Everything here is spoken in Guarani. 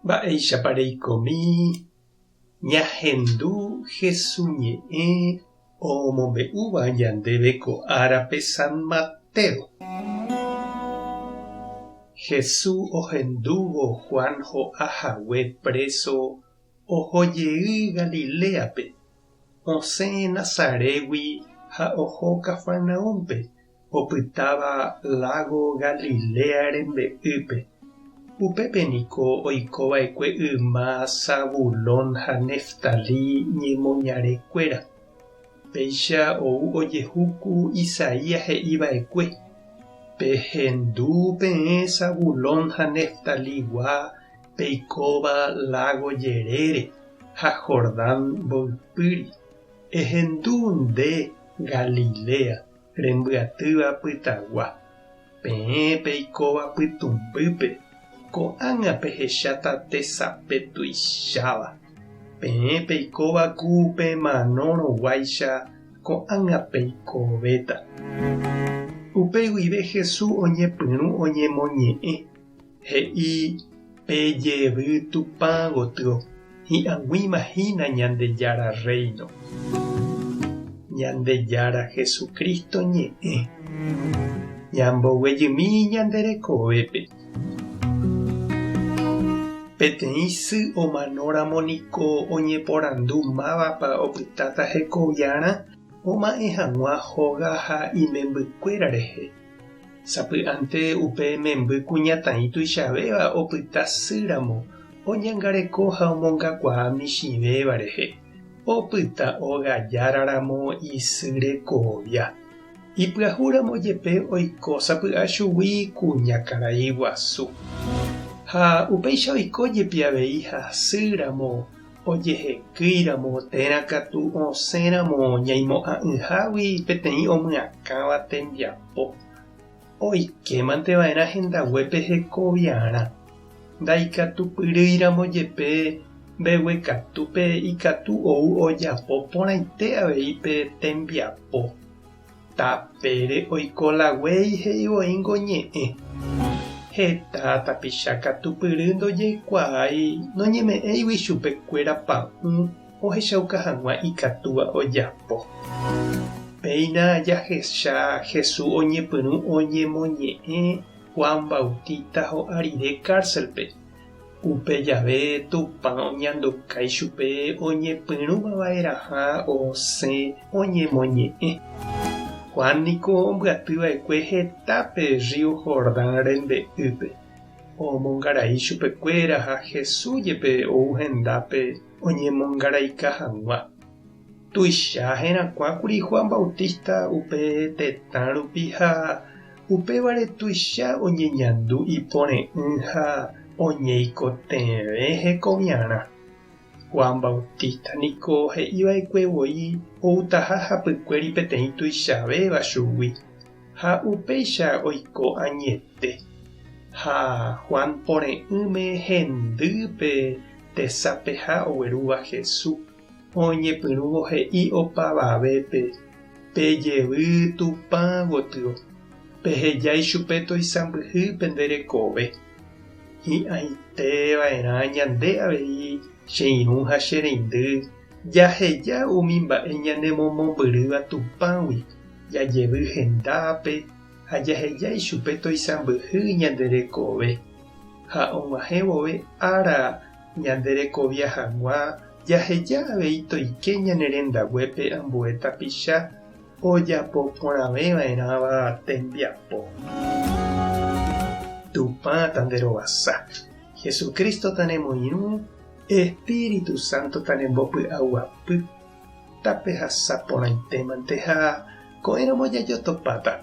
Mba'éichapa reikomi ñahendu Hesu ñe'ẽ omombe'úva ñandéve ko árape San Mateo? Hesu ohendúvo Juan ho'a hague préso oho jey Galiléape, osẽ Nazarégui ha oho Cafarnaúmpe, opytáva lágo Galilea rembe'ýpe. Upépe niko oiko va'ekue yma Zabulón ha Neftalí ñemoñare kuéra. Péicha ou ojehu ku Isaías he'i va'ekue, Pehendu peẽ Zabulón ha Neftalí gua peikóva lágo jerére ha Jordán mboypýri. Ehendu nde Galilea rembyatýva pytagua, peẽ peikóva pytũmbýpe, ko'ág̃a pehecháta tesape tuicháva. Peẽ peikóva ku pemanórõguáicha ko'ág̃a peikovéta. Upe guive Jesús oñepyrũ oñemoñe'ẽ, he'i, Pejevy Tupã gotyo, hi'ag̃uíma hína Ñandejára Rréino. Ñandejára Jesucristo ñe'ẽ. Ñamboguejymi ñande rekovépe. Peteĩ sy omanóramo niko oñeporandu mávapa opytáta hekoviarã oma'ẽ hag̃ua hóga ha imembykuéra rehe. Sapy'ánte upe memby kuñataĩ tuichavéva opyta sýramo oñangareko ha omongakuaa michĩvéva rehe, opyta óga járaramo isy rekovia. Ipyahúramo jepe oiko sapy'a chugui kuñakarai guasu. Ha upéicha oiko jepi avei hasýramo Ojehekýiramo térã katu osẽramo ñaimo'ã'ỹhágui peteĩ omyakãva tembiapo, oikémante va'erã hendaguépe hekoviarã. Ndaikatupyrýiramo jepe mbeguekatúpe ikatu ou ojapo porãite avei pe tembiapo. Tapére oiko la guéi he'i voíngo ñe'ẽ. Heta tapicha katupyry ndojeikuaái noñeme'ẽigui chupe kuéra pa'ũ ohechauka hag̃ua ikatúva ojapo. Péina jahecha Jesús oñepyrũ oñemoñe'ẽ Juan Bautista ho'a rire kárselpe. Upe jave Tupã oñanduka ichupe oñepyrũma va'erãha osẽ oñemoñe'ẽ. Juan niko ombyaty va'ekue hetápe rrío Jordán rembe'ýpe. Omongarai chupekuéra ha Jesús jepe ou hendápe oñemongaraika hag̃ua. Tuicha herakuãkuri Juan Bautista upe tetã rupi ha Upévare tuicha oñeñandu ipore'ỹ ha oñeikotevẽ hekoviarã. Juan Bautista niko he'iva'ekue voi outaha hapykuéri peteĩ tuichavéva chugui, ha upéicha oiko añete. Ha Juan pore'ỹme hendy pe tesapeha oguerúva Jesús, Oñepyrũvo he'i opavavépe, Pejevy Tupã gotyo, peheja ichupe toisãmbyhy pende rekove. Hi'ãite va'erã ñande avei che irũ ha che reindy, jaheja umi mba'e ñanemomombyrýva Tupãgui, jajevy hendápe ha jaheja ichupe toisãmbyhy ñande rekove. Ha og̃uahẽ vove ára ñande rekovia hag̃ua jaheja avei toike ñane rendaguépe ambue tapicha ojapo porãveva'erãva tembiapo. Tupã tanderovasa, Jesucristo tanemoirũ, Espíritu Santo tanembopy'aguapy, tapehasa porãitémante ha ko'ẽramo jajotopáta.